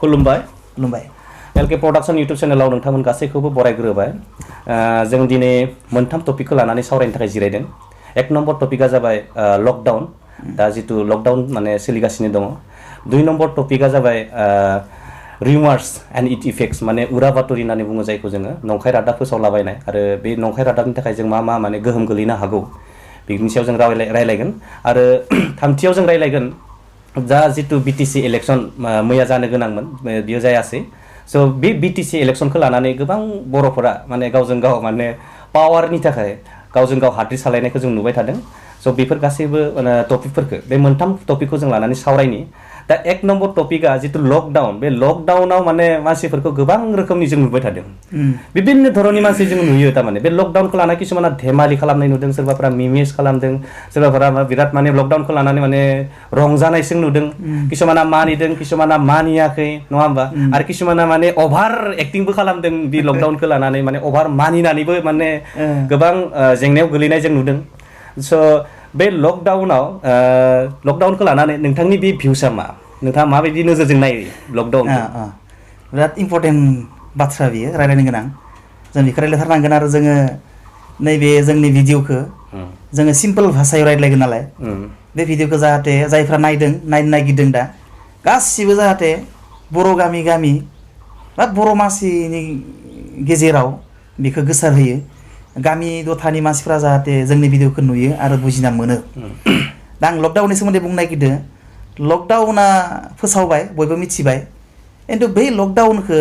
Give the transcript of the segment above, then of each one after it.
खुलुमबाय खुलुमबाय LK production इउट्यूब चेनेलाव नोंथांमोन गासैखौबो बरायग्रोबाय जों दिनै मोनथाम टपिकखौ लानानै सावरायनो थाखाय जिरायदों एक नम्बर टपिकआ जाबाय लकडाउन दा जितु लकडाउन माने सोलिगासिनो दङ दुई नम्बर टपिकआ जाबाय रिमार्स एन्ड इट इफेक्ट्स माने उरा बातरि होननानै बुङो जायखौ जोङो नंखाय रादाब फोसावलाबायनाय आरो बे नंखाय रादाबनि थाखाय जों मा माने गोहोम गोलैनो हागौ बेनि सायाव जों रायलायगोन आरो थामथियाव जों रायलायगोन जा जितु बिटिसि इलेक्सन मैया जानो गोनांमोन बियो जायासै स' बे बिटिसि इलेक्सनखौ लानानै गोबां बर'फोरा माने गावजों गाव माने पावारनि थाखाय गावजों गाव हाद्रि सालायनायखौ जों नुबाय थादों स' बेफोर गासैबो टपिकफोरखौ बे मोनथाम टपिकखौ जों लानानै सावरायनि दा एक नम्बर टपिकआ जितु लकडाउन बे लकडाउनाव माने मानसिफोरखौ गोबां रोखोमनि जों नुबाय थादों बिभिन्न धरननि मानसि जों नुयो थारमाने बे लकडाउनखौ लाना किसुमाना धेमालि खालामनाय नुदों सोरबाफोरा मिमिस खालामदों सोरबाफोरा बिराद माने लकडाउनखौ लानानै माने रंजानायजों नुदों किसुमाना मानिदों किसुमाना मानियाखै नङा होमबा आरो किसुमाना माने अभार एक्टिंबो खालामदों बे लकडाउनखौ लानानै माने अभार मानिनानैबो माने गोबां जेंनायाव गोलैनाय जों नुदों स' बे लकडाउनखौ लानानै नोंथांनि बे भिउसा मा नोंथाङा माबायदि नोजोरजों नायो लकडाउन बिराद इम्पर्टेन्ट बाथ्रा बियो रायलायनो गोनां जों बेखौ रायलायथारनांगोन आरो जोङो नैबे जोंनि भिडिअखौ जोङो सिम्पोल भाषायाव रायज्लायगोन नालाय बे भिडिअखौ जाहाथे जायफ्रा नायनो नागिरदों दा गासिबो जाहाथे बर' गामि गामि बा बर' मानसिनि गेजेराव बेखौ गोसारहोयो गामि दथानि मानसिफ्रा जाहाथे जोंनि भिडिअखौ नुयो आरो बुजिना मोनो दा आं लकडाउननि सोमोन्दै बुंनो नागिरदों लकडाउना फोसावबाय बयबो मिथिबाय खिन्थु बै लकडाउनखौ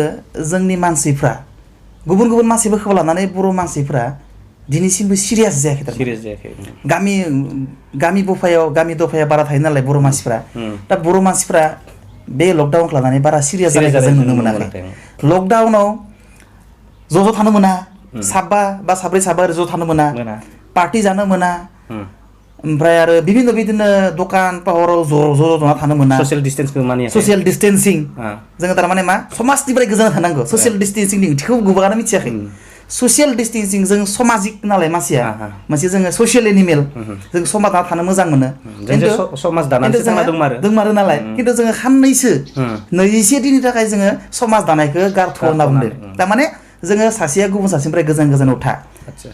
जोंनि मानसिफ्रा गुबुन गुबुन मानसिफोरखौ लानानै बर' मानसिफ्रा दिनैसिमबो सिरियास जायाखै गामि दफाया बारा थायो नालाय बर' मानसिफ्रा दा बर' मानसिफ्रा बे लकडाउनखौ लानानै बारा सिरियास जानायखौ जों नुनो मोनाखै लकडाउनाव ज' थानो मोना साबा बा साब्रै साबा ज' थानो मोना पार्टि जानो मोना ओमफ्राय आरो बिदिनो दखान पाहराव ज' जना थानो मोना ससियेल डिस्टेन्सिं जोङो थारमाने मा समाजनिफ्राय गोजानाव थानांगौ ससियेल डिस्टेन्सिंनि ओंथिखौ गोबाङानो मिथियाखै ससियेल डिस्टेन्सिं जों समाजिक नालाय मानसिया मोनसे जोङो ससियेल एनिमेल जों समाज दाना थानो मोजां मोनो दंमारो नालाय खिन्थु जोङो साननैसो 21 दिननि थाखाय जोङो समाज दानायखौ गारथ' होनना बुंदों थारमाने जोङो सासेया गुबुन सासेनिफ्राय गोजानाव था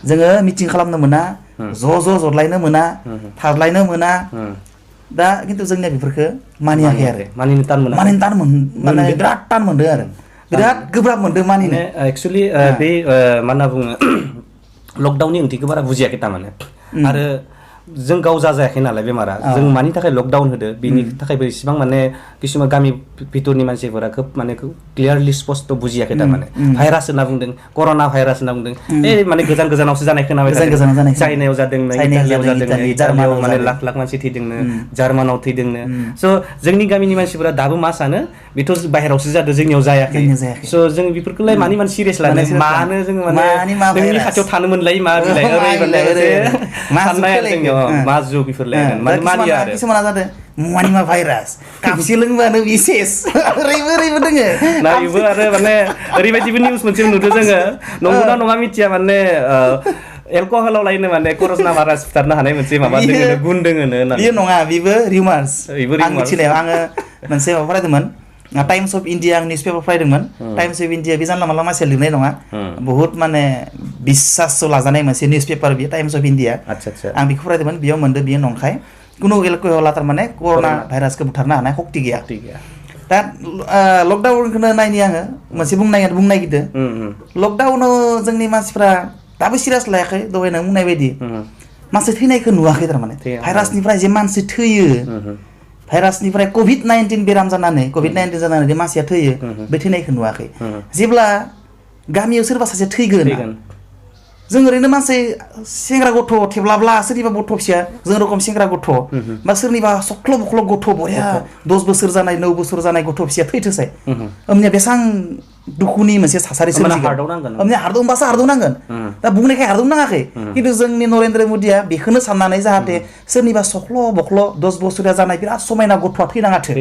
जोङो मिटिं खालामनो मोना ज' जलायनो मोना थाज्लायनो मोना दा खिन्थु जोंनिया बेफोरखौ मानियाखै आरो मानिनो तान माने बिराद तान मोनदों आरो बिराद गोब्राब मोनदों मानिनो एक्चुअली बे मा होनना बुङो लकडाउननि ओंथिखौ बारा बुजियाखै तारमाने आरो जों गाव जायाखै नालाय बेमारा जों मानि थाखाय लकडाउन होदो बेनि थाखायबो इसेबां माने किसुमान गामि भितरनि मानसिफोरा खोब माने क्लियारलि स्पष्ट बुजियाखै तारमाने भाइरास होनना बुंदों कर'ना भाइरास होनना बुंदों माने गोजानावसो जानाय खोनाबाय चाइनायाव जादों इटालियाव जादों इटालियाव माने लाख मानसि थैदोंनो जार्मानाव थैदोंनो स' जोंनि गामिनि मानसिफोरा दाबो मा सानो बेथ' बाहेरावसो जादों जोंनियाव जायाखै स' जों बेफोरखौलाय मानि सिरियास लानो मानो जोङो माने नोंनि खाथियाव थानो मोनलाय मा बिलाय ओरैबायदि माजु बेफोरलाय मानिया आरो किसुमाना जादों मुवानिमा भाइरास कापसे लोंबानो बिसेस ओरैबो दोङो ना इबो आरो माने ओरैबायदिबो निउस मोनसे नुदों जोङो नंगौना नङा मिथिया माने एलकहलाव लायनो माने कर'ना भाइरास फुथारनो हानाय मोनसे माबा दोङो गुन दोङो बियो नङा बेबो रिमार्स आं मिथिनायाव आङो मोनसे माबा फरायदोंमोन टाइम्स अफ इन्डिया आं निउस पेपार फरायदोंमोन टाइम्स अफ इन्डिया बे जानला मानला मानसिया लिरनाय नङा बहुत माने बिश्वास लाजानाय मोनसे निउस पेपार बियो टाइम्स अफ इन्डिया आं बेखौ फरायदोंमोन बेयाव मोनदों बियो नंखाय कुनु एलकहला थारमाने कर'ना भाइरासखौ बुथारनो हानाय शक्ति गैया दा लकडाउनखौनो नायनि आङो मोनसे बुंनो नागिरदों लकडाउनाव जोंनि मानसिफ्रा दाबो सिरियास लायाखै दहाय नों बुंनाय बायदि मानसि थैनायखौ नुवाखै थारमाने भाइरासनिफ्राय जे मानसि थैयो भाइरासनिफ्राय कभिड-19 बेराम जानानै मानसिया थैयो बे थैनायखौ नुवाखै जेब्ला गामियाव सोरबा सासे थैगोन जों ओरैनो मानसि सेंग्रा गथ' थेब्लाब्ला सोरनिबा गथ' फिसा जों रखम सेंग्रा गथ' बा सोरनिबा सख्ल' बख्ल' गथ' बरिया 10 बोसोर जानाय 9 बोसोर जानाय गथ' फिसाया थैथोसै ओमनिया बेसां दुखुनि मोनसे थासारि सोमजिगोन ओमनिया हारदोंबासो हारदोंनांगोन दा बुंनायखाय हारदोंनाङाखै खिन्थु जोंनि नरेन्द्र मदिया बेखौनो साननानै जाहाथे सोरनिबा सख्ल' बख्ल' 10 बोसोरिया जानाय बिराद समायना गथ'आ थैनाङाथो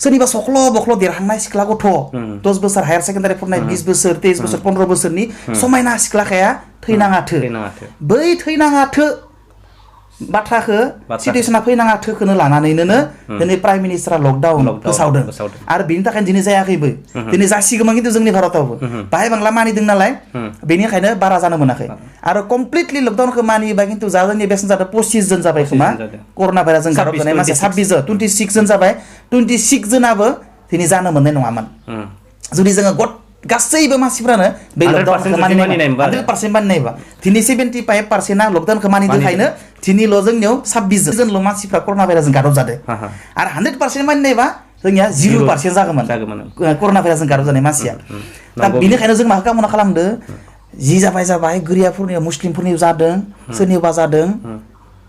सोरनिबा सख्ल' बख्ल' देरहांनाय सिख्ला गथ' 10 बोसोर हायार सेकेन्डारि फरायनाय 20 बोसोर 23 बोसोर 15 बोसोरनि समायना सिख्लाखाया थैनाङाथो बै थैनाङाथो बाथ्राखौ सिटुएसना फैनाङा थोखोनो लानानैनो दिनै प्राइम मिनिस्टारा लकडाउन फोसावदों आरो बेनि थाखायनो दिनै जायाखैबो दिनै जासिगौमोन खिन्थु जोंनि भारतावबो बाहाय बांला मानिदों नालाय बेनिखायनो बारा जानो मोनाखै आरो कमप्लिटलि लकडाउनखौ मानियोबा खिन्थु जा जोंनि बेसेन जादों 25 जन जाबाय खोमा कर'ना भाइरासजों गारब जानाय मानसिया 26 जन 26 जन जाबाय 26 जनाबो दिनै जानो मोननाय नङामोन जुदि जोङो गासैबो मानसिफ्रानो बे लकडाउनखौ मानिनाय 100% मानिनायबा दिनै 75%आ लकडाउनखौ मानिदोंखायनो दिनैल' जोंनियाव 26 जनल' मानसिफ्रा कर'ना भाइरासजों गादब जादों आरो 100% मानिनायबा जोंनिया 0% जागौमोन कर'ना भाइरासजों गादब जानाय मानसिया दा बेनिखायनो जों माखौ कामना खालामदों जि जाबाय गोरियाफोरनियाव मुस्लिमफोरनियाव जादों सोरनियावबा जादों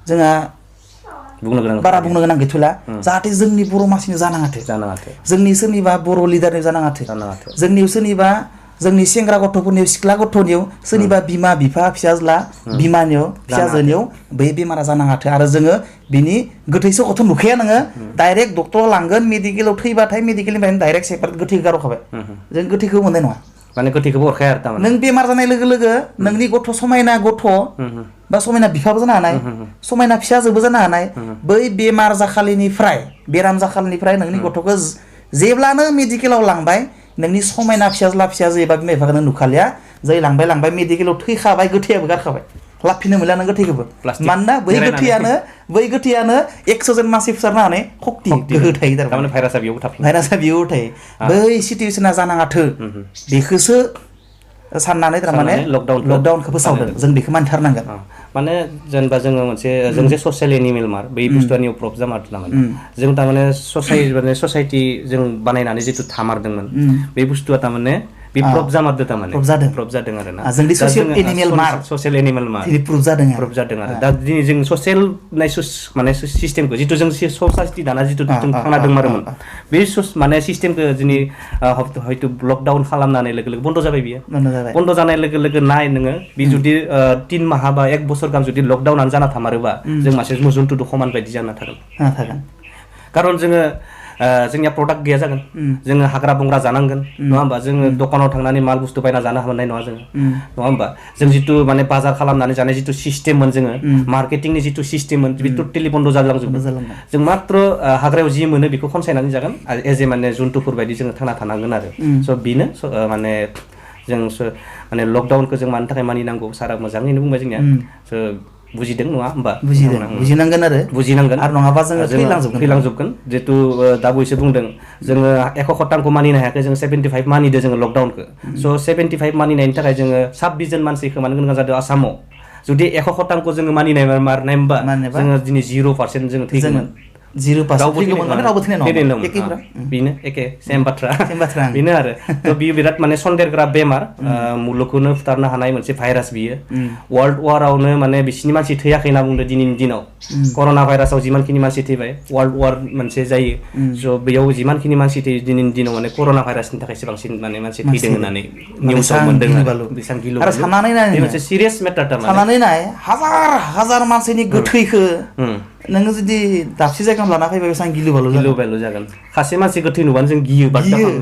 जोंहा बारा बुंनो गोनां गैथ'ला जाहाथे जोंनि बर' मानसिनि जानाङाथो जोंनि सोरनिबा बर' लिडारनि जानाङाथो जोंनियाव सोरनिबा जोंनि सेंग्रा गथ'फोरनियाव सिख्ला गथ'नियाव सोरनिबा बिमा बिफा फिसाज्ला बिमानियाव फिसाजोनियाव बै बेमारा जानाङाथो आरो जोङो बिनि गोथैसो गथ' नुखाया नोङो डाइरेक्ट डक्टराव लांगोन मेडिकेलाव थैबाथाय मेडिकेलनिफ्राय डाइरेक्ट सेपारेट गोथैखौ गारहरखाबाय जों गोथैखौ मोननाय नङा माने गोथैखौबो हरखाया आरो थारमाने नों बेमार जानाय लोगो लोगो नोंनि गथ' समायना गथ' बा समायना बिफाबो जानो हानाय समायना फिसाजोबो जानो हानाय बै बेमार जाखालिनिफ्राय बेराम जाखालिनिफ्राय नोंनि गथ'खौ जेब्लानो मेडिकेलाव लांबाय नोंनि समायना फिसाज्ला फिसाजो एबा बिमा बिफाखौ नों नुखालिया जै लांबाय मेडिकेलाव थैखाबाय गोथैयाबो गारखाबाय लाफिनो मोनला नों गोथैखौबो मानोना बै गोथैयानो 100 जन मानसि फुसारनानै शक्ति गोहो थायो थारमाने भाइरासआ बेयाव थायो बै सिटुएसना जानाङाथो बेखौसो साननानै थारमाने लकडाउनखौ फोसावदों जों बेखौ मानिथारनांगोन माने जेनेबा जोङो मोनसे जों जे ससियेल एनिमेल मार बै बुस्थुआ निउ प्रफ जामार थारमाने जों थारमाने ससाइटि जों बानायनानै जिथु थामारदोंमोन बे बुस्थुआ थारमाने बे प्रफ जामारदों थारमाने प्रफ जादों आरो ना जोंनि ससियेल एनिमेल मार प्रफ जादों आरो दा दिनै जों ससियेल माने सिस्टेमखौ जिथु जों ससाइटि दाना जिथु जों थांना दंमारोमोन बे माने सिस्टेमखौ दिनै हयथ' लकडाउन खालामनानै लोगो लोगो बन्द जाबाय बियो बन्द जानाय लोगो लोगो नाय नोङो बे जुदि 3 माह बा 1 बोसोर गाहाम जुदि लकडाउनानो जाना थामारोबा जों मासे जुन्थु खमान बायदि जाना थागोन खारन जोंनिया प्रडाक्ट गैया जागोन जोङो हाग्रा बंग्रा जानांगोन नङा होमबा जोङो दखानाव थांनानै माल बुस्थु बायना जानो हानाय नङा जोङो नङा होमबा जों जिथु माने बाजार खालामनानै जानाय जिथु सिस्टेममोन जोङो मार्केटिंनि जिथु सिस्टेममोन बे टटेलि बन्द जालांजोबगोन जों मात्र हाग्रायाव जि मोनो बेखौ खनसायनानै जागोन आरो एज ए माने जुन्थुफोर बायदि जोङो थांना थानांगोन आरो स' बेनो माने जों माने लकडाउनखौ जों मानि थाखाय मानिनांगौ सारा मोजाङैनो बुंबाय जोंनिया स' बुजिदों नङा होमबा बुजिनांगोन आरो नङाबा जोङो थैलांजोबगोन जितु दा बयसो बुंदों जोङो 100% मानिनो हायाखै जों 75 मानिदों जोङो लकडाउनखौ स' 75 मानिनायनि थाखाय जोङो 26 जन मानसि खोमानो गोनां जादों आसामाव जुदि 100% जोङो मानिनाय मारनाय होमबा जोङो दिनै 0% जोङो थैगौमोन 0% रावबो थैनाय नङा बेनो एखे सेम बाथ्रा बेनो आरो थ' बियो बिराद माने सन्देरग्रा बेमार मुलुगखौनो फुथारनो हानाय मोनसे भाइरास बियो वर्ल्ड वारावनो माने बिसिनि मानसि थैयाखै होनना बुंदों दिनैनि दिनाव कर'ना भाइरासाव जिमानखिनि मानसि थैबाय वर्ल्ड वार मोनसे जायो स' बेयाव जिमानखिनि मानसि थैयो दिनैनि दिनाव माने कर'ना भाइरासनि थाखायसो बांसिन माने मानसि थैदों होननानै निउसाव मोनदों बेसां गिलु आरो साननानै नाय मोनसे सिरियास मेटार थारमाने साननानै नाय हाजार मानसिनि गोथैखो नोङो जुदि दाबसे जायगायाव लाना फैबा बेसेबां गिलु बालु जागोन सासे मानसि गोथै नुबानो जों गियो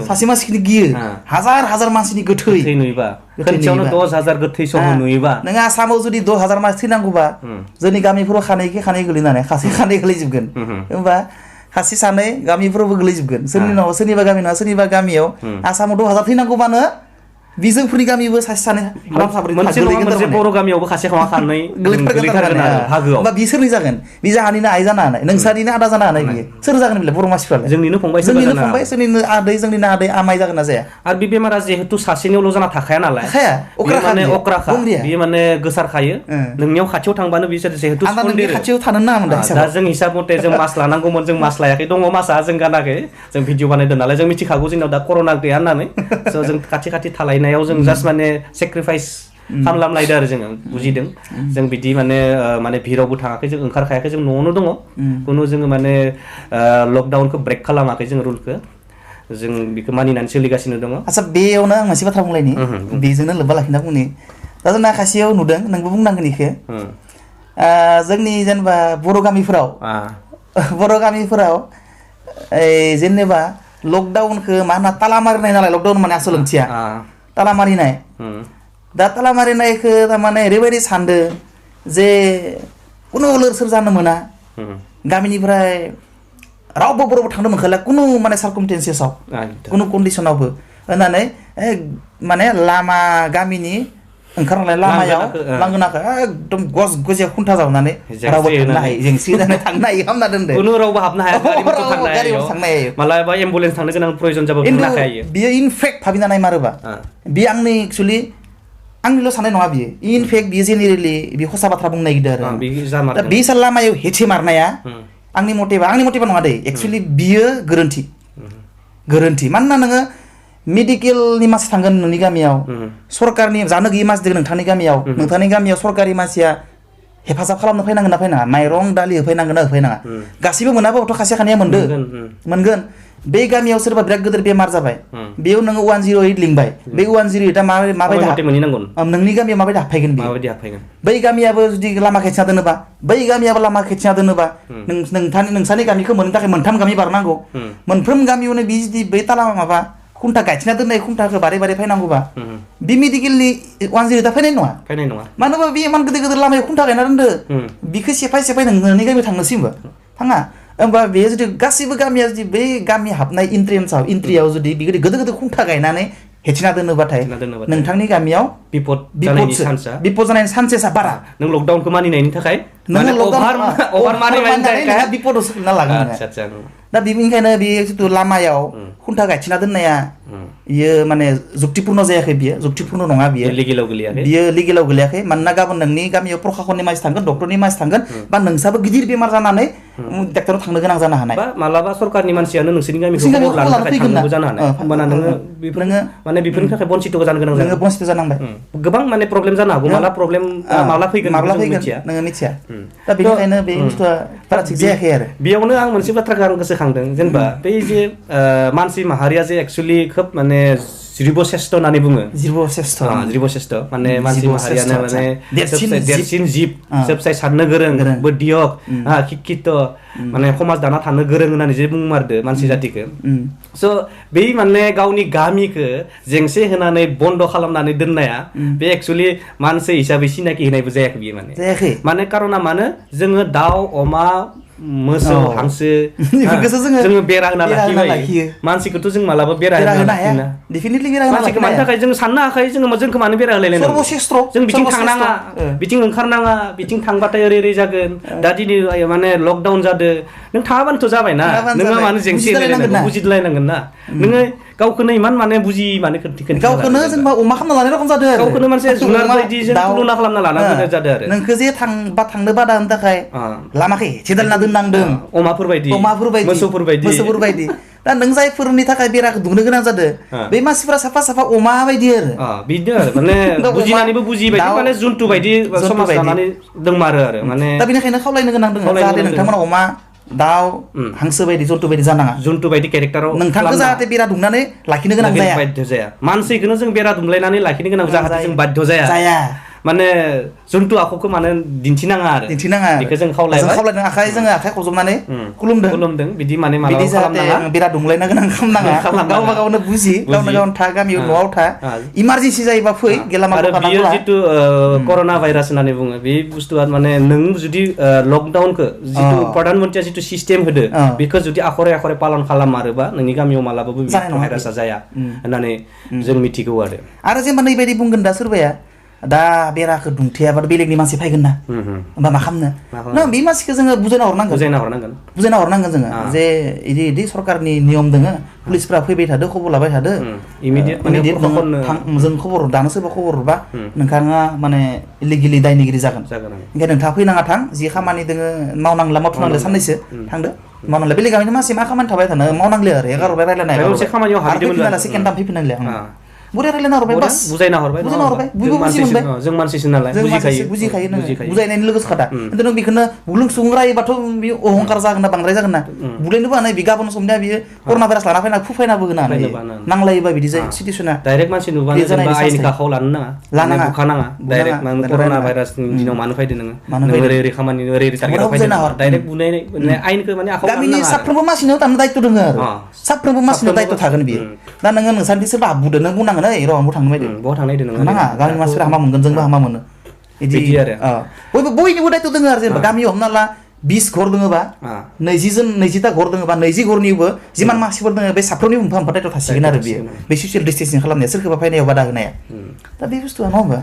सासे मानसिखौनो गियो हाजार मानसिनि गोथै नुयोबा खनसेयावनो 10,000 गोथै सह नुयोबा नोङो आसामाव जुदि 10,000 मानसि थैनांगौबा जोंनि गामिफोराव खानै गोलैनानै खानै गोलैजोबगोन होमबा खासे सानै गामिफोरावबो गोलैजोबगोन सोरनिबा गामि नङा सोरनिबा गामियाव आसामाव 10,000 थैनांगौबानो बिजोंफोरनि गामिबो सासे सानै मोनसे बर' गामियावबो खासे खावा खानै गोलैथारगोन आरो भागोआव बा बिसोरनि जागोन बि जाहानिनो आइ जानो हानाय नोंसानिनो आदा जानो हानाय बियो सोर जागोन बिलाय बर' मानसिफ्रालाय जोंनिनो फंबाय जोंनिनो आदै जोंनिनो आदै आमाइ जागोन ना जाया आरो बे बेमारा जिहेतु सासेनियावल' जाना थाखाया नालाय अख्राखा बियो माने गोसारखायो नोंनियाव खाथियाव थांबानो बिसोर जिहेतु खाथियाव थानो नाङामोन दा जों हिसाब मथे जों मास्क लानांगौमोन जों मास्क लायाखै दङ मास्कआ जों गानाखै जों भिडिअ बानायदों नालाय जों मिथिखागौ जोंनाव दा कर'ना गैया होननानै स' जों खाथि थालायनायाव जों जास्ट माने सेक्रिफाइस खालामलायदों आरो जोङो बुजिदों जों बिदि माने भिरावबो थाङाखै जों ओंखारखायाखै जों न'आवनो दङ खुनु जोङो माने लकडाउनखौ ब्रेक खालामाखै जों रुलखौ जों बेखौ मानिनानै सोलिगासिनो दङ आচ্ছা बेयावनो आं मोनसे बाथ्रा बुंलायनि बेजोंनो लोब्बा लाखिना बुंनि दा जों माखासेयाव नुदों नोंबो बुंनांगोन इखो जोंनि जेनेबा बर' गामिफोराव जेनेबा लकडाउनखौ मा होनना ताला मारिनाय नालाय लकडाउन माने आसल ओंथिया ताला मारिनाय दा ताला मारिनायखौ थारमाने ओरैबायदि सानदो जे कुनु लोर सोर जानो मोना गामिनिफ्राय रावबो बर'बो थांनो मोनखाला कुनु माने सार्कामस्टेन्सेसआव कुनु कन्डिसनावबो होननानै माने लामा गामिनि ओंखारनाय लामायाव लांगोनाखौ एकदम गज गजिया खुन्था जावनानै रावबो थांनो हायो जेंसि होनानै थांनो हायो खालामना दोनदो कुनु रावबो हाबनो हाया गारियाव थांनो हायो मालाबा एम्बुलेन्स थांनो गोनां प्रयजन जाबा थांनो हायो बियो इनफेक्ट भाबिना नायमारोबा बे आंनि एक्चुअली आंनिल' साननाय नङा बियो इनफेक्ट बियो जेनेरेलि बे हसा बाथ्रा बुंनो नागिरदों आरो दा बे लामायाव हेथे मारनाया आंनि मथेबा नङा दै एक्चुअलि बियो गोरोन्थि मानोना नोङो मेडिकेलनि मानसि थांगोन नोंनि गामियाव सरकारनि जानो गैयै मानसि दङ नोंथांनि गामियाव सरकारि मानसिया हेफाजाब खालामनो फैनांगोन ना फैनाङा माइरं दालि होफैनांगोन ना होफैनाङा गासिबो मोनाबाबोथ' खासे खानैया मोनगोन बे गामियाव सोरबा बिराद गिदिर बेमार जाबाय बेयाव नोङो 108 लिंबाय बे 108आ माबायदि नोंनि गामियाव माबायदि हाबफैगोन बै गामियाबो जुदि लामा खेथिना दोनोबा नोंसानि गामिखौ मोननो थाखाय मोनथाम गामि बारनांगौ मोनफ्रोम गामियावनो बि जुदि बै ताला माबा खुन्था गायथिना दोननाय खुन्थाखौ बारै फैनांगौबा बे मेडिकेलनि 108आ फैनाय नङा मानो होनबा बे इमान गिदिर लामायाव खुन्था गायना दोनदो बिखौ सेफाय नोंनि गामियाव थांनोसैबो थाङा होमबा बेयो जुदि गासिबो गामिया जुदि बै गामि हाबनाय इन्ट्रियाव जुदि बिदि गोदो खुन्था गायनानै हेथिना दोनोबाथाय नोंथांनि गामियाव बिपद जानायनि चान्सेसा बारा नों लकडाउनखौ मानिनायनि थाखाय अभार मानिनायनि थाखाय बिपदाव सोना लागोन दा बेनिखायनो बे जिथु लामायाव खुन्था गायथिना दोननाया बियो माने जुक्तिपूर्ण जायाखै बियो जुक्तिपूर्ण नङा बियो लिगेलाव गोलैयाखै मानोना गाबोन नोंनि गामियाव प्रखाखननि मानसि थांगोन डक्टरनि मानसि थांगोन बा नोंसाबो गिदिर बेमार जानानै डाक्टराव थांनो गोनां जानो हानाय बा मालाबा सरकारनि मानसियानो नोंसोरनि गामिखौ खबर लानो थाखाय थांनोबो जानो हानाय होमबाना नोङो माने बेफोरनि थाखाय बन्सित जानो गोनां जागोन बन्सित जानांबाय गोबां माने प्रब्लेम जानो हागौ माला फैगोन नोङो मिथिया दा बेनिखायनो बे बुस्थुआ बारा थिग जायाखै आरो बेयावनो आं मोनसे बाथ्राखौ आं गोसोखांदों जेनेबा बै जे मानसि माहारिया जे एक्चुअली खोब माने जिबश्रेष्ठ होननानै बुङो जिबश्रेष्ठ माने मानसि माहारियानो माने देरसिन जिब सबसे साननो गोरों बुद्धियक शिक्षित माने समाज दाना थानो गोरों होननानै जे बुंमारदो मानसि जातिखौ स' बै माने गावनि गामिखौ जेंसे होनानै बन्द खालामनानै दोननाया बे एक्चुअली मानसि हिसाबै सिनाखि होनायबो जायाखै बियो माने कारना मानो जोङो दाउ अमा मोसौ हांसो जोङो बेरा होना लाखियो मानसिखौथ' जों मालाबा बेरा होनो हाया मानसिखौ मानि थाखाय जों साननो हाखायो जोंखौ मानो बेरा होलायलायनांगौ जों बिथिं थांनाङा बिथिं ओंखारनाङा बिथिं थांबाथाय ओरै जागोन दा दिनै माने लकडाउन जादों नों थाङाबानोथ' जाबायना नोङो मानो जेंसि होलायलायनांगौ बुजिलायनांगोन ना नोङो गावखौनो इमान माने बुजि माने गावखौनो जेनेबा अमा खालामना लानाय रखम जादों आरो गावखौनो मोनसे जुनार बायदि जों तुलना खालामना लानाय जादों आरो नोंखौ जे थांनो बादा होनो थाखाय लामाखै सेदालना दोननांदों अमाफोर बायदि मोसौफोर बायदि दा नों जायफोरनि थाखाय बेराखौ दुमनो गोनां जादों बे मानसिफोरा साफा अमा बायदि आरो बिदिनो आरो माने बुजिनानैबो बुजिबायदि माने जुन्थु बायदि समाज दानानै दंमारो आरो माने दा बेनिखायनो खावलायनो गोनां दङ जाहाथे नोंथांमोना अमा दाउ हांसो बायदि जन्थु बायदि जानाङा जन्थु बायदि केरेक्टाराव नोंथांखौ जाहाथे बेरा दुमनानै लाखिनो गोनां जाया मानसिखौनो जों बेरा दुमलायनानै लाखिनो गोनां जाहाथे जों बाध्य जाया माने जन्थु आखुखौ माने दिन्थिनाङा बेखौ जों खावलायदों आखाइ खजबनानै खुलुमदों बिदि माने मालाबा खालामनाङा बिराद दुंलायनो गोनां खालामनाङा गावबा गावनो बुजि गावनो था गामियाव न'आव था इमारजेन्सि जायोबा फै गेलामाल बियो जितु कर'ना भाइरास होननानै बुङो बे बुस्थुआ माने नों जुदि लकडाउनखौ जितु प्रधान मन्त्रिया जितु सिस्टेम होदो बेखौ जुदि आखरे पालन खालामारोबा नोंनि गामियाव मालाबाबो भाइरासआ जाया होननानै जों मिथिगौ आरो जेनेबा नैबायदि बुंगोन दा सोरबाया दा बेराखौ दुमथेयाबा बेलेगनि मानसि फैगोन ना होमबा मा खालामनो बे मानसिखौ जोङो बुजायना हरनांगोन जोङो जे इदि सरकारनि नियम दोङो पुलिसफ्रा फैबाय थादो खबर लाबाय थादो जों खबर दानो सोरबा खबर हरबा नोंथाङा माने इलिगेलि दायनिगिरि जागोन ओंखायनो नोंथाङा फैनाङा थां जि खामानि दोङो मावथ'नांगौ साननैसो थांदो मावनांला बेलेग गामिनि मानसि मा खामानि थाबाय थानो मावनांलिया आरो एगारबाय रायलायनाय सेकेन्ड टाइम फैफिननांलिया बुराय रायलायना हरबाय बास बुजायना हरबाय बयबो बुजि मोनबाय जों मानसिसो नालाय बुजिखायो नों बुजायनायनि लोगोसे खोथा खिन्थु नों बेखौनो बुग्लुं सुग्लुं रायोबाथ' बियो अहंकार जागोन ना बांद्राय जागोन ना बुलायनोबो हानाय बि गाबोन समनिया बियो कर'ना भाइरास लाना फैना फुफायनाबो होनो हानाय नांलायोबा बिदि जायो सिटुएसना डाइरेक्ट मानसि नुबानो जेनेबा आयेननि आखायाव लानो नाङा बुखानाङा डाइरेक्ट माने कर'ना भाइरासनि दिनाव मानो फैदो नोङो ओरै खामानि ओरै टारगेटआव फैदो डाइरेक्ट बुनाय आयेनखौ माने आखायाव गामिनि साफ्रोमबो मानसिनाव थानो दायित्व दङ आरो साफ्रोमबो मानसिनाव दायित्व थागोन बियो दा नोङो नोंसानि सोरबा बुदो नों बुंनांगोन ओइ र' आंबो थांनो बायदो बहा थांनायदो नोङो नाङा गामिनि मानसिफोरा हामा मोनगोन जोंबो हामा मोनो बिदि आरो बयनिबो दायथ' दङ आरो जेनेबा गामियाव हमना ला 20 घर दङबा 20ता घर दङबा 20 घरनिबो जिमान मानसिफोर दङ बे साफ्रोमनिबो मोनफा दायथ' थासिगोन आरो बेयो बे ससियेल डिस्टेन्सिं खालामनाया सोरखौबा फैनायाव बादा होनाया दा बे बुस्थुआ नङा होमबा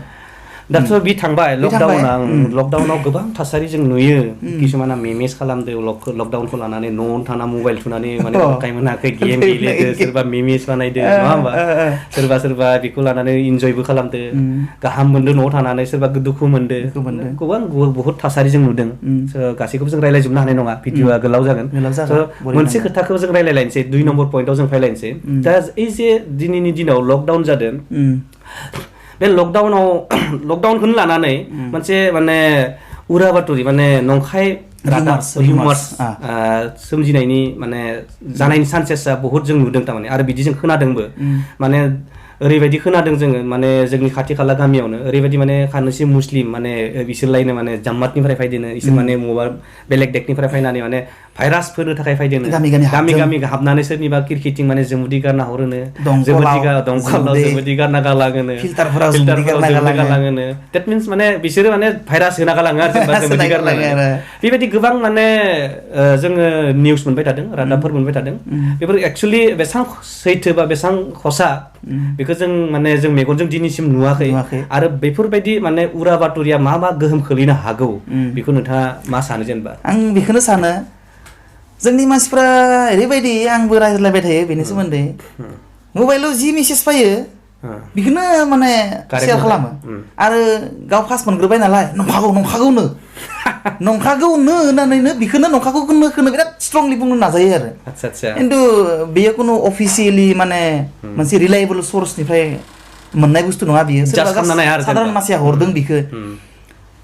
दाथ' बि थांबाय लकडाउनाव गोबां थासारि जों नुयो किसुमाना मेमेज खालामदो लकडाउनखौ लानानै न'आवनो थाना मबाइल थुनानै माने अनखाय मोनाखै गेम गेलेदो सोरबा मेमेज बानायदो नङा होमबा सोरबा बेखौ लानानै इन्जयबो खालामदो गाहाम मोनदो न'आव थानानै सोरबा दुखु मोनदो गोबां बहुत थासारि जों नुदों गासैखौबो जों रायलायजोबनो हानाय नङा भिडिअआ गोलाव जागोन मोनसे खोथाखौ जों रायलायलायनोसै 2 नम्बर पइन्टआव जों फैलायनोसै दा ओइ जे दिनैनि दिनाव लकडाउन जादों बे लकडाउनखौनो लानानै मोनसे माने उरा बातरि माने नंखाय रिमार्स सोमजिनायनि माने जानायनि चान्सेसआ बहुत जों नुदों थारमाने आरो बिदि जों खोनादोंबो माने ओरैबायदि खोनादों जोङो माने जोंनि खाथि खाला गामियावनो ओरैबायदि माने खानोसि मुस्लिम माने बिसोरलायनो माने जाम्मातनिफ्राय फायदोनो इसोर माने मबा बेलेग देकनिफ्राय फायनानै माने भाइरास फोनो थाखाय फायदोनो गामि हाबनानै सोरनिबा किरकिटिं माने जोमुदि गारना हरोनो जोमुदि गारना गालाङोनो फिल्टारफोराव जोमुदि गालाङोनो दैट मिन्स माने बिसोरो माने भाइरास होना गालाङो आरो जेनेबा जोमुदि गारलाङो बेबायदि गोबां माने जोङो निउस मोनबाय थादों रादाबफोर मोनबाय थादों बेफोर एक्चुअली बेसां सैथो बा बेसां खसा बेखौ जों माने जों मेगनजों दिनैसिम नुवाखै आरो बेफोरबायदि माने उरा बातरिया मा गोहोम खोलैनो हागौ बेखौ नोंथाङा मा सानो जेनेबा आं बेखौनो सानो जोंनि मानसिफ्रा ओरैबायदि आंबो रायज्लायबाय थायो बेनि सोमोन्दै मबाइलाव जि मेसेज फैयो बेखौनो माने शेयार खालामो आरो गाव फार्स्ट मोनग्रोबाय नालाय नंखागौनो होननानैनो बेखौनो नंखागौनो बिराद स्ट्रंलि बुंनो नाजायो आरो खिन्थु बेयो खुनु अफिसियेलि माने मोनसे रिलायेबल सर्सनिफ्राय मोननाय बुस्थु नङा बियो साधारन मानसिया हरदों बिखौ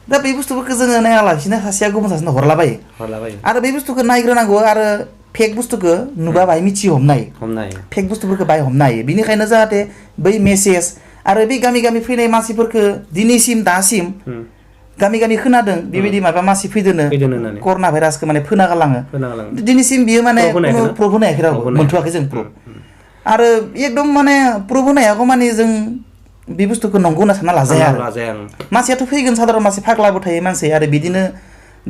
दा बे बुस्थुफोरखौ जोङो नायालासिनो सासेया गुबुन सासेनो हरलाबायो आरो बे बुस्थुखौ नायग्रोनांगौ आरो फेक बुस्थुखौ नुबा बाय मिथि हमनो हायो फेक बुस्थुफोरखौ बाय हमनो हायो बिनिखायनो जाहाथे बै मेसेज आरो बे गामि फैनाय मानसिफोरखौ दिनैसिम दासिम गामि खोनादों बेबायदि माबा मानसि फैदोनो कर'ना भाइरासखौ माने फोना गालाङो दिनैसिम बियो माने प्रुफ होनो हायाखै रावबो मोनथ'वाखै जों प्रुफ आरो एकदम माने प्रुफ होनो हायागौ माने जों बे बुस्थुखौ नंगौ होनना सानना लाजाया मानसियाथ' फैगोन साधारन मानसि फाग्लाबो थायो मानसि आरो बिदिनो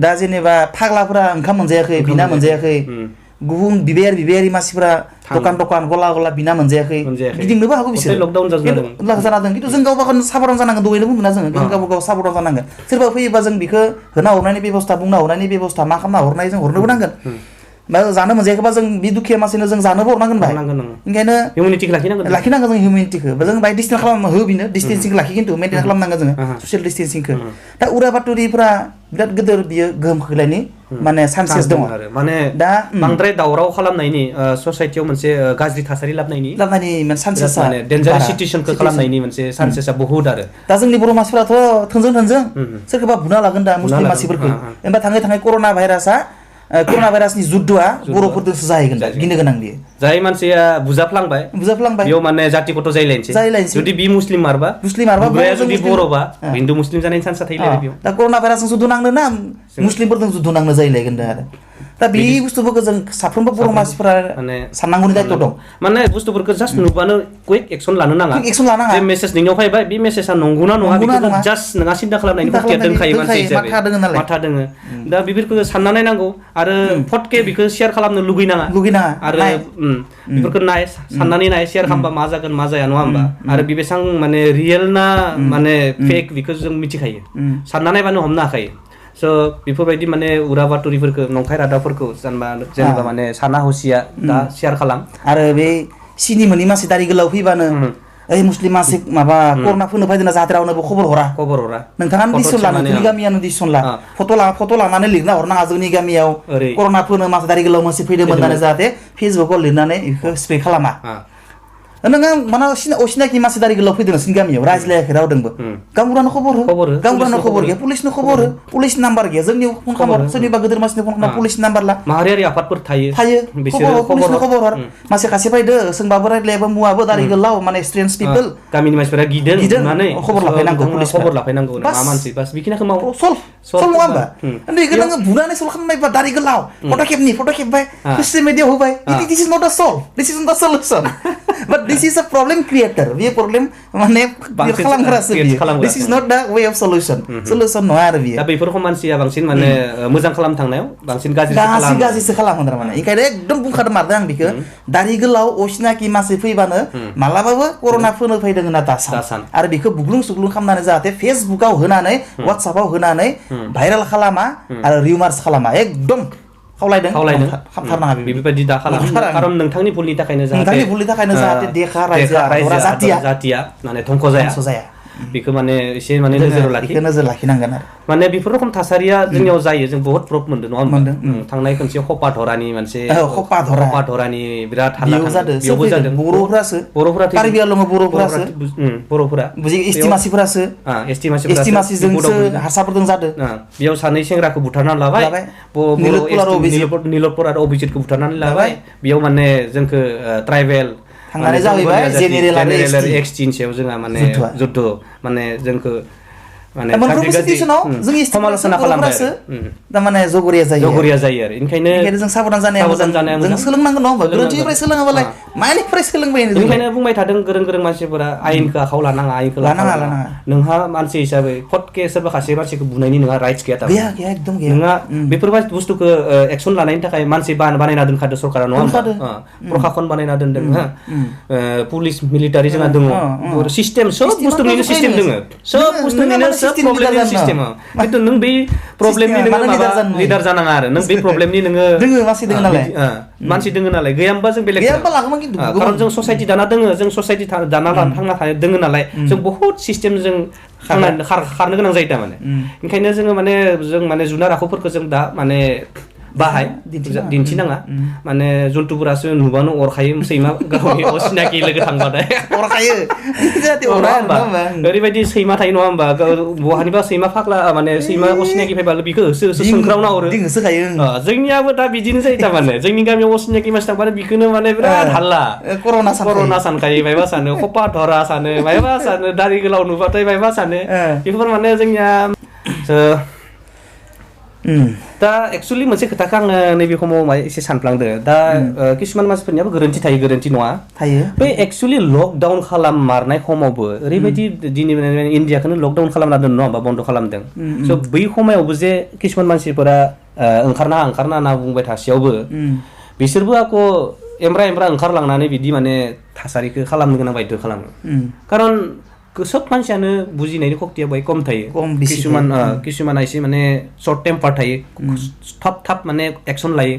दा जेनेबा फाग्लाफोरा ओंखाम मोनजायाखै बिना मोनजायाखै गुबुन बिबायारि मानसिफोरा दखान गला बिना मोनजायाखै गिदिंनोबो हागौ बिसोर लकडाउन जादों खिन्थु जों गावबा गाव साबधान जानांगोन दहायनो बुंदोंना जों गावबा गाव साबधान जानांगोन सोरबा फैयोबा जों बेखौ होना हरनायनि बेबस्था बुंना हरनायनि बेबस्था मा खालामना हरनाय जों हरनोबो नांगोन बा जानो मोनजायाखैबा जों बे दुखिया मानसिनो जों जानोबो हरनांगोन बाय ओंखायनो हिउमेनिटिखौ लाखिनांगोन जों हिउमेनिटिखौ जों बाय डिस्टेन्स खालामना हो बिनो डिस्टेन्सिंखौ लाखि खिन्थु मेनटेन खालामनांगोन जोङो ससियेल डिस्टेन्सिंखौ दा उरा बातरिफोरा बिराद गिदिर बियो गोहोम खोख्लैनायनि माने चान्सेस दङ माने दा बांद्राय दावराव खालामनायनि ससाइटियाव मोनसे गाज्रि थासारि लाबनायनि चान्सेसा माने डेन्जारास सिचुएसनखौ खालामनायनि मोनसे चान्सेसा बहुत आरो दा जोंनि बर' मानसिफोराथ' थोंजों सोरखौबा बुना लागोन दा मुस्लिम मानसिफोरखौ ओमफ्राय थाङै कर'ना भाइरासनि जुद्धआ बर'फोरजोंसो जाहैगोन दा गिनो गोनां बियो जाय मानसिया बुजाफ्लांबाय बेयाव माने जाति गथ' जायलायनोसै जुदि बि मुस्लिम मारबा जुदि बर'बा हिन्दु मुस्लिम जानायनि चान्सआ थायो बेयाव दा कर'ना भाइरासजों जुद्ध नांनो ना मुस्लिमफोरजों जुद्ध नांनो जायलायगोन दा आरो दा बे बुस्थुफोरखौ जों साफ्रोमबो बर' मानसिफोरा माने साननांगौनि दायित्व दं माने बुस्थुफोरखौ जास्ट नुबानो कुइक एक्सन लानो नाङा जे मेसेज नोंनियाव फैबाय बे मेसेजआ नंगौना नङा बेखौ जास्ट नोंहा सिन्था खालामनायनि फटके दोनखायो मानसि हिसाबै माथा दोङो दा बेफोरखौ सानना नायनांगौ आरो फटके बेखौ शेयार खालामनो लुगैनाङा आरो बेफोरखौ साननानै नाय शेयार खालामबा मा जागोन मा जाया नङा होमबा आरो बेसेबां माने रियेल ना माने फेक बेखौ जों मिथिखायो सानना नायबानो हमनो हाखायो स' बेफोरबायदि माने उरा बातरिफोरखौ नंखाय रादाबफोरखौ जेनेबा माने साना हसिया दा शेयार खालाम आरो बे सिनि मोनि मानसि दारि गोलाव फैबानो ओइ मुस्लिम मानसि माबा कर'ना फोनो फैदोंना जाहाथे रावनोबो खबर हरा नोंथाङा डिसिसन ला नोंनि गामियानो डिसिसन ला फट' लानानै लिरना हरनाङा जोंनि गामियाव कर'ना फोनो मानसि दारि गोलाव मानसि फैदोंमोन होननानै जाहाथे फेसबुकाव लिरनानै बेखौ स्प्रे खालामा नोङो माना असिनाखि मानसि दारि गोलाव फैदों नोंसिनि गामियाव रायज्लायाखै रावदोंबो गावबुरानो खबर गैया पुलिस नाम्बार गैया जोंनियाव फन खालाम सोरनिबा गिदिर मानसिनो फन खालाम पुलिस नाम्बार ला माहारियारि आफादफोर थायो पुलिसनो खबर हर मानसि खासे फैदो सोंबाबो रायज्लायाबो मुवाबो दारि गोलाव माने स्ट्रेन्ज पिपोल गामिनि मानसिफोरा गिदों होननानै खबर लाफैनांगौ मा मानसि बास बेखिनिखौ माव सल्भ नङा होमबा बेखौ नोङो बुनानै सल्भ खालामनायबा दारि गोलाव फट' खेबबाय ससियेल मिडियायाव होबाय this is not a solve this is not a solution but this is a problem creator बियो प्रब्लेम माने क्रिएट खालामग्रासो बियो this is not the way of solution नङा आरो बियो दा बेफोरखौ मानसिया बांसिन माने मोजां खालामनो थांनायाव बांसिन गाज्रिसो खालामो माने ओंखायनो एकदम बुंखादों मारदों आं बिखौ दारि गोलाव असिनाखि मानसि फैबानो मालाबाबो कर'ना फोनो फैदों होनना दासान आरो बिखौ बुग्लुं सुग्लुं खालामनानै जाहाथे फेसबुकाव होनानै वाट्सएपआव होनानै भाइरेल खालामा आरो रिमार्स खालामा एकदम खावलायदों खालामथारनाङा बेबायदि दा खालाम खारन नोंथांनि भुलनि थाखायनो जाहाथे देखा रायजोआ जातिया माने धंख' जाया बेखौ माने एसे माने नोजोर लाखिनांगोन आरो माने बेफोर रखम थासारिया जोंनियाव जायो जों बहुत प्रब मोनदों नङा होनबा थांनाय खनसे खपा धरानि मोनसे खपा धरानि बिराद हाल्ला बेयावबो जादों बर'फोरा कार्बि आंलं बर'फोरा एसटिमासिजोंसो हारसाफोरजों जादों बेयाव सानै सेंग्राखौ बुथारना लाबाय नीलतपुर आरो अभिजितखौ बुथारनानै लाबाय बेयाव माने जोंखो ट्राइबेल थांनानै जाहैबाय जेनेरेल एक्सचिेन्ज सायाव जोंहा माने जुद्ध माने जोंखो माने जों समालोचना खालामबाय माने जगरिया जायो आरो ओंखायनो जों साबधान जानाया जों सोलोंनांगोन नङा होमबा गोरोन्थिनिफ्राय सोलोङाबालाय मानिफ्राय सोलोंबाय ओंखायनो बुंबाय थादों गोरों मानसिफोरा आयेनखौ आखायाव लानाङा नोंहा मानसि हिसाबै फटके सोरबा सासे मानसिखौ बुनायनि नोंहा राइट्स गैया एकदम नोंहा बेफोरबायदि बुस्थुखौ एक्सन लानायनि थाखाय मानसि बानायना दोनखादो सरकारा नङा होमबा प्रखाखन बानायना दोनदों पुलिस मिलिटारि जोंहा दङ सिस्टेम सब बुस्थुनिनो सिस्टेम दङ सब बुस्थुनिनो प्रब्लेमनि सिस्टेम खिन्थु नों बे प्रब्लेमनि नोङो लिडार जानाङा आरो नों बे प्रब्लेमनि नोङो मानसि दोङो नालाय गैयामबा जों बेलेग खारन जों ससाइटि दाना दोङो जों ससाइटि दाना थांना दोङो नालाय जों बहुत सिस्टेम जों खारनो गोनां जायो थारमाने ओंखायनो जोङो माने जुनार आखुफोरखौ जों दा माने बाहाय दिन्थिनाङा माने जन्थुफोरासो नुबानो अरखायो सैमा गावनि असिनाखि लोगो थांबाथाय अरखायो ओरैबायदि सैमा थायो नङा होमबा बहानिबा सैमा फाग्ला माने सैमा असिनाखि फैबा बेखौ होसो सोंख्रावना हरो जोंनियाबो दा बिदिनो जायो थारमाने जोंनि गामियाव असिनाखि मानसि थांबानो बेखौनो माने बिराद हाल्ला कर'ना सानखायो मायबा सानो खपा धरा सानो मायबा सानो दारि गोलाव नुबाथाय मायबा सानो बेफोर माने जोंनिया दा एक्चुअलि मोनसे खोथाखौ आङो नैबे समाव एसे सानफ्लांदो दा किसुमान मानसिफोरनियाबो गोरोन्थि थायो गोरोन्थि नङा बे एक्चुअलि लकडाउन खालाममारनाय समावबो ओरैबायदि दिनै इन्डियाखौनो लकडाउन खालामना दोन नङा होमबा बन्द खालामदों स' बै समायावबो जे किसुमान मानसिफोरा ओंखारना होनना बुंबाय थासेयावबो बिसोरबो आको एमब्रा ओंखारलांनानै बिदि माने थासारिखौ खालामनो गोनां बायद' खालामो खारन सब मानसियानो बुजिनायनि शक्तिया बाय खम थायो किसुमान एसे माने सर्ट टेम्पार थायो थाब माने एक्सन लायो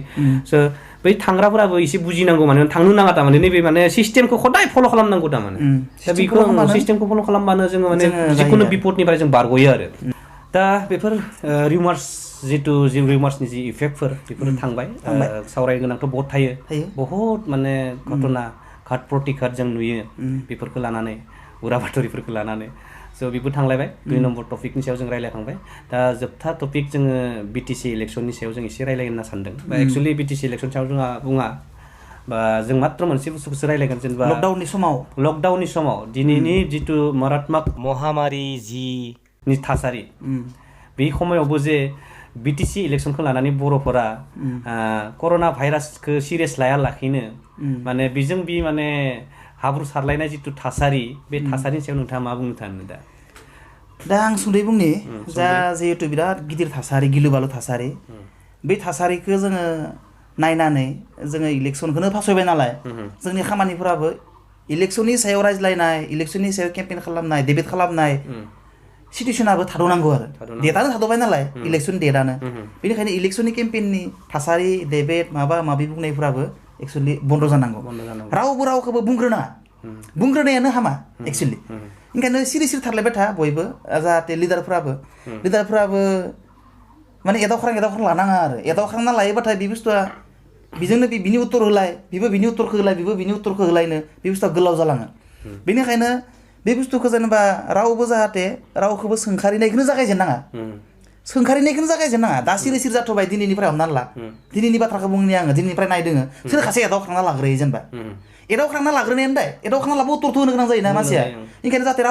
स' बै थांग्राफोराबो एसे बुजिनांगौ माने थांनो नाङा तारमाने नैबे माने सिस्टेमखौ खदाय फल' खालामनांगौ तारमाने दा बेखौ सिस्टेमखौ फल' खालामबानो जोङो माने जिखुनु बिपदनिफ्राय जों बारग'यो आरो दा बेफोर रिमार्सनि जि इफेक्टफोर बेफोर थांबाय सावरायनो गोनांथ' बहुत थायो बहुत माने घटना घात प्रतिघात जों नुयो बेफोरखौ लानानै उरा बाथरिफोरखौ लानानै स' बेबो थांलायबाय 2 नम्बर टपिकनि सायाव जों रायलायखांबाय दा जोबथा टपिक जोङो बिटिसि इलेक्सननि सायाव जों एसे रायलायगोन होनना सानदों बा एक्चुअलि बिटिसि इलेक्सन सायाव जोंहा बुङा बा जों मात्र मोनसे बुस्थुखौसो रायलायगोन जेनेबा लकडाउननि समाव दिनैनि जिथु मारात्मक महामारि जिनि थासारि बे समायावबो जे बिटिसि इलेक्सनखौ लानानै बर'फोरा कर'ना भाइरासखौ सिरियास लाखिनो माने बेजों बे माने हाब्रु सारलायनाय जिथु थासारि बे थासारिनि सायाव नोंथाङा मा बुंनो सानो दा आं सुंद'यै बुंनि जा जिहेतु बिराद गिदिर थासारि गिलु बालु थासारि बे थासारिखौ जोङो नायनानै जोङो इलेक्सनखौनो फासयबाय नालाय जोंनि खामानिफोराबो इलेक्सननि सायाव रायज्लायनाय इलेक्सननि सायाव केम्पेइन खालामनाय डिबेट खालामनाय सिटुएसनाबो थाद'नांगौ आरो डेटआनो थाद'बाय नालाय इलेक्सन डेटआनो बेनिखायनो इलेक्सननि केम्पेइननि थासारि डिबेट माबा माबि बुंनायफोराबो एक्चुअलि बन्द जानांगौ रावबो रावखौबो बुंग्रोनायानो हामा एक्चुअलि ओंखायनो सिरि थारलायबाय था बयबो जाहाथे लिडारफ्राबो माने एदावख्रां लानाङा आरो एदावख्रांना लायोबाथाय बे बुस्थुआ बेजोंनो बिनि उत्तर होलाय बेबो बिनि उत्तरखौ होलाय बेबो बिनि उत्तरखौ होलायनो बे बुस्थुआ गोलाव जालाङो बेनिखायनो बे बुस्थुखौ जेनेबा रावबो जाहाथे रावखौबो सोंखारिनायखौनो जागायजेननाङा दा सिरि जाथ'बाय दिनैनिफ्राय हमनानै ला दिनैनि बाथ्राखौ बुंनि आङो दिनैनिफ्राय नायदोङो सोर खासे एदावख्रांना लाग्रोयो जेनेबा एदावख्रांना लाग्रोनायानो दे एदावख्रांना लाबो उत्तरथ' होनो गोनां जायोना मानसिया ओंखायनो जाहाथे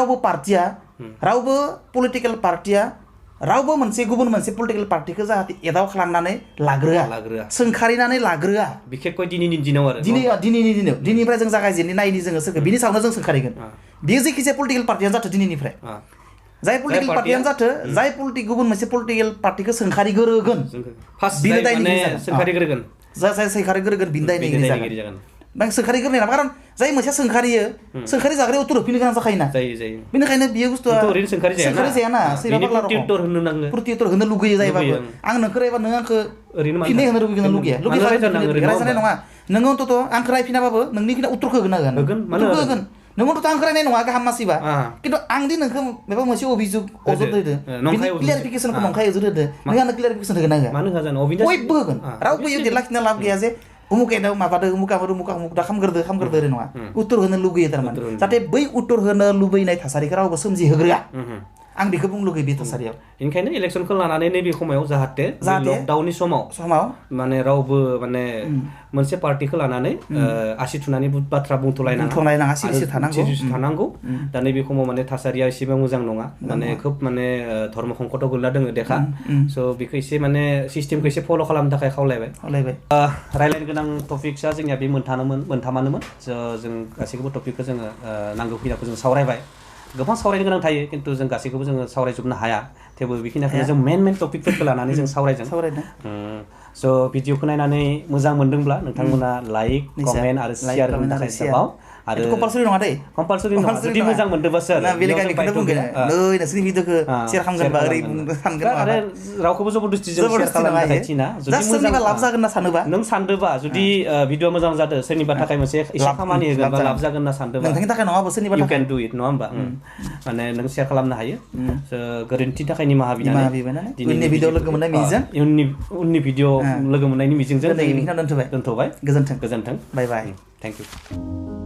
रावबो पलिटिकेल पार्टिया रावबो मोनसे गुबुन मोनसे पलिटिकेल पार्टिखौ जाहाथे एदाव खालामनानै लाग्रोआ सोंखारिनानै लाग्रोआ बिखेखय दिनैनि दिनाव आरो दिनैनि दिनाव दिनैनिफ्राय जों जागायजेननि नायनि जोङो सोरखौ बिनि सायावनो जों सोंखारिगोन बेयो जायखिजाया पलिटिकेल पार्टियानो जाथों दिनैनिफ्राय जाय पलिटिकेल पार्टियानो जाथों जाय गुबुन मोनसे पलिटिकेल पार्टिखौ सोंखारिग्रोगोन बिनो दायनिगिरि सोंखारिग्रोगोन जाय सोंखारिग्रोगोन बिनो दायनिगिरि जागोन नों सोंखारिग्रोनाय नङा खारन जाय मोनसे सोंखारि जाग्राया उत्तर होफिननो गोनां जाखायोना जायो बेनिखायनो बियो बुस्थुआ ओरैनो सोंखारि जायाना प्रत्युत्तर होनो नाङो प्रत्युत्तर होनो लुगैयो जायोबाबो आं नोंखौ रायबा नों आंखौ फिननाय होनो लुगैगोन रायजानाय नङा नोङो अन्तत आंखौ रायफिनाबाबो नोंनि फिना उत्तरखौ होगोन नों अन्तत आंखौ रायनाय नङा गाहाम मासिबा खिन्थु आं दि नोंखौ माबा मोनसे अभियोग अजद होदो बिनि क्लियारिफिकेसनखौ नंखाय अजद होदो नों आंनो क्लियारिफिकेसन होगोन ना होआ बयबो होगोन रावबो इयाव लाखिना लाब गैया जे उमुक एदाव माबादो उमुक दा खामग्रोदो ओरै नङा उत्तर होनो लुगैयो थारमाने जाहाथे बै उत्तर होनो लुबैनाय थासारिखौ रावबो सोमजिहोग्रोआ आं बेखौ बुंनो लुगैयो बे थासारियाव ओंखायनो इलेक्सनखौ लानानै नैबे समाव जाहाथे लकडाउननि समाव माने रावबो माने मोनसे पार्टिखौ लानानै आसि थुनानै बाथ्रा बुंथ'लायनाङा सिरिसो थानांगौ दा नैबे समाव माने थासारिया एसेबां मोजां नङा माने खोब माने धर्म संकटाव गोलैना दङ देखा स' बेखौ एसे माने सिस्टेमखौ एसे फल' खालामनो थाखाय खावलायबाय रायलायनो गोनां टपिक्सआ जोंनिया बे मोनथामानोमोन जों गासैखौबो टपिकखौ जोङो नांगौ खिनिखौ जों सावरायबाय गोबां सावरायनो गोनां थायो खिन्थु जों गासैखौबो जोङो सावरायजोबनो हाया थेवबो बेखिनिखौनो जों मेन टपिकफोरखौ लानानै जों सावरायदों स' भिडिअखौ नायनानै मोजां मोनदोंब्ला नोंथांमोना लाइक कमेन्ट आरो शेयार होनो थाखाय साबाव आरो कम्पालसरि नङा दे कम्पालसरि नङा जुदि मोजां मोनदोंबासो बेलेगानिखौनो बुंगोन नै नोंसोरनि भिडिअखौ शेयार खालामगोनबा ओरै सानगोन आरो रावखौबो जबरदस्ति जों शेयार खालामनो थाखाय थिना जुदि सोरनिबा लाब जागोन ना सानोबा नों सानदोबा जुदि भिडिअ मोजां जादों सोरनिबा थाखाय मोनसे एसे खामानि होगोन बा लाब जागोन ना सानदोबा नोंथांनि थाखाय नङाबो सोरनिबा you can do it नङा होमबा माने नों शेयार खालामनो हायो गोरोन्थिनि थाखाय निमाहा बिनानै उननि भिडिअ लोगो मोननाय मिजिंजों उननि भिडिअ लोगो मोननायनि मिजिंजों दोनथ'बाय गोजोन्थों बाय बाय थेंक इउ